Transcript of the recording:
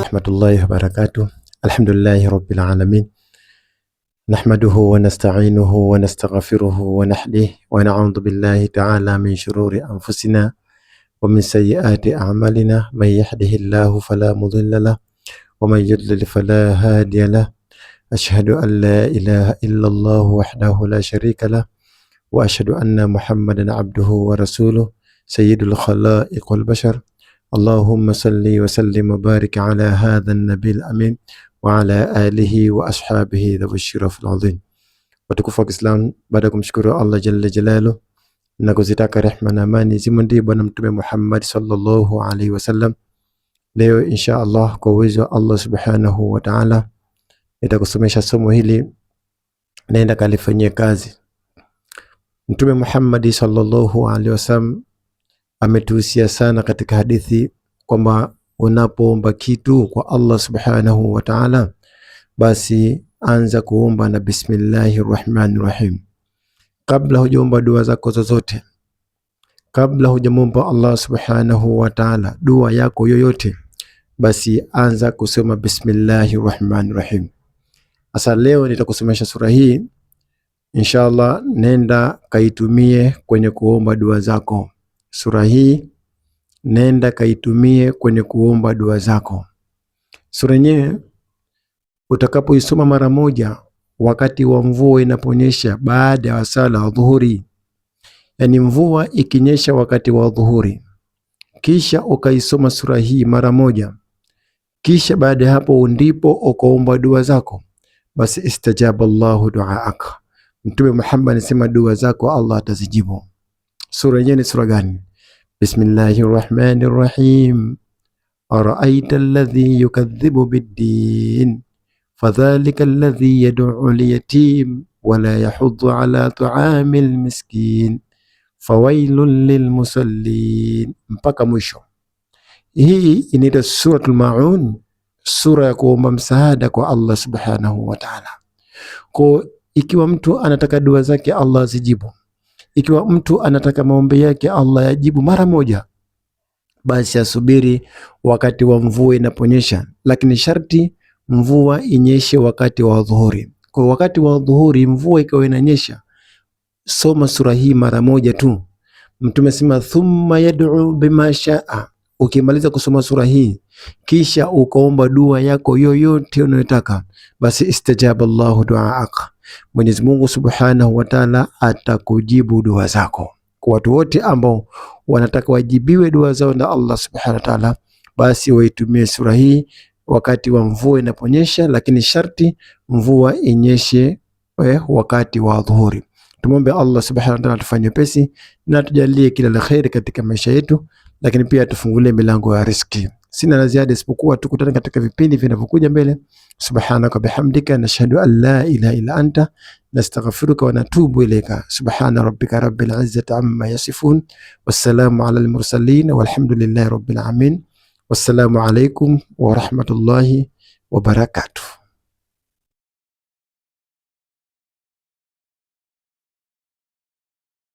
Rahmatullahi wabarakatuh. Alhamdulillahi rabbil alamin nahmaduhu wa nasta'inuhu wa nastaghfiruhu wa nahdihi wa na'udhu billahi ta'ala min shururi anfusina wa min sayyiati a'malina man yahdihillahu fala mudilla lahu wa man yudlil fala hadiya lahu ashhadu an la ilaha illa Allah wahdahu la sharika lahu wa ashhadu anna Muhammadan abduhu wa rasuluhu sayyidul khalaiq wal bashar Allahumma salli wa sallim wa barik ala hadha an-nabil amin wa ala alihi wa ashabihi dhawi sharaf al-azim. Watukufu wa Kiislamu, baada ya kumshukuru Allah jalla jalalu na kuzitaka rehma na amani zimwendee Bwana Mtume Muhammad sallallahu alaihi wasallam, leo insha Allah kwa uwezo wa Allah subhanahu wa ta'ala nitakusomesha somo hili, naenda kalifanyie kazi. Mtume Muhammad sallallahu alaihi wasallam ametuhusia sana katika hadithi kwamba unapoomba kitu kwa Allah subhanahu wa ta'ala, basi anza kuomba na bismillahi rahmani rahim. Kabla hujaomba dua zako zozote, kabla hujamwomba Allah subhanahu wa ta'ala dua yako yoyote, basi anza kusoma bismillahi rahmani rahim. Sasa leo nitakusomesha sura hii inshallah, nenda kaitumie kwenye kuomba dua zako. Sura hii nenda kaitumie kwenye kuomba dua zako. Sura yenyewe utakapoisoma mara moja wakati wa mvua inaponyesha baada ya sala ya dhuhuri, yani mvua ikinyesha wakati wa dhuhuri, kisha ukaisoma sura hii mara moja, kisha baada ya hapo ndipo ukaomba dua zako, basi istajaba Allahu duaaka. Mtume Muhammad anasema dua zako Allah atazijibu. Sura yenyewe ni sura gani? Bismillahi rahmani rahim. Araaita alladhi yukadhibu biddin fadhalika alladhi yad'u lyatim wala yahuddu ala ta'amil miskin fawailun lilmusallin, mpaka mwisho. Hii inaitwa Suratul Maun, sura ya kuomba msaada kwa Allah subhanahu wa ta'ala. Kwa ikiwa mtu anataka dua zake Allah azijibu, ikiwa mtu anataka maombi yake Allah yajibu mara moja, basi asubiri wakati wa mvua inaponyesha, lakini sharti mvua inyeshe wakati wa dhuhuri. Kwa wakati wa dhuhuri mvua ikiwa inanyesha, soma sura hii mara moja tu. Mtume sema thumma yad'u bima shaa. Ukimaliza kusoma sura hii kisha ukaomba dua yako yoyote unayotaka, basi istajaba Allahu duaak, Mwenyezi Mungu Subhanahu wa Ta'ala atakujibu dua zako. Kwa watu wote ambao wanataka wajibiwe dua zao na Allah Subhanahu wa Ta'ala, basi waitumie sura hii wakati wa mvua inaponyesha, lakini sharti mvua inyeshe wakati wa dhuhuri. Tumwombe Allah Subhanahu wa Ta'ala atufanye pesi na tujalie kila la kheri katika maisha yetu, lakini pia tufungulie milango ya riziki. Sina la ziada isipokuwa tukutane katika vipindi vinavyokuja mbele. Subhanaka bihamdika nashhadu an la ilaha illa anta nastaghfiruka wa natubu ilaika. Subhana rabbika rabbil izzati amma yasifun wassalamu ala al mursalin walhamdulillahi rabbil alamin. Wassalamu alaikum wa rahmatullahi wa barakatuh.